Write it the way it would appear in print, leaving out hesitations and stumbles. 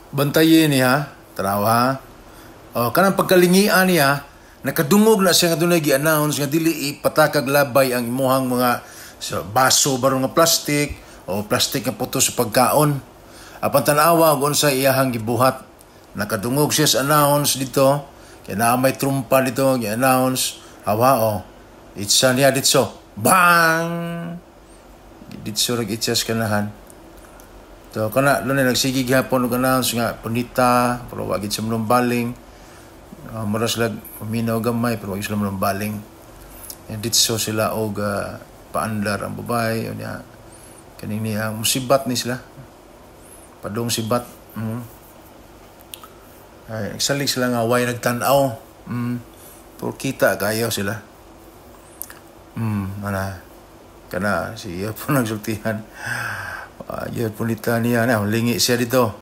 Bantayin niya, tanawa ha. Oh, kanang pagkalingian niya, nakadungog na siya nga dunay gi-announce nga dili ipatakag labay ang imuhang mga so, baso baron nga plastic o plastic nga puto sa pagkaon. Apan tanawa og unsa iyahang gibuhat. Nakadungog siya sa announce dito, kay naa may trumpa dito gi-announce, hawa oh. Itsa niya ditso. Bang! Ditso rag itsa sa kanahan. So kana doon nagsige gihapon og announce nga punita pero wa gid siya baling. Mura sila maminaw gamay pero wa gid sila baling. Yan ditso sila og paandar ang babae unya kaning niya musibat ni sila. Padung sibat. Ay, nagsalig sila nga way nagtan-aw. Pero kita kayo sila. Ana kana siya po nagsultihan. Yun punita niya na lingi siya dito.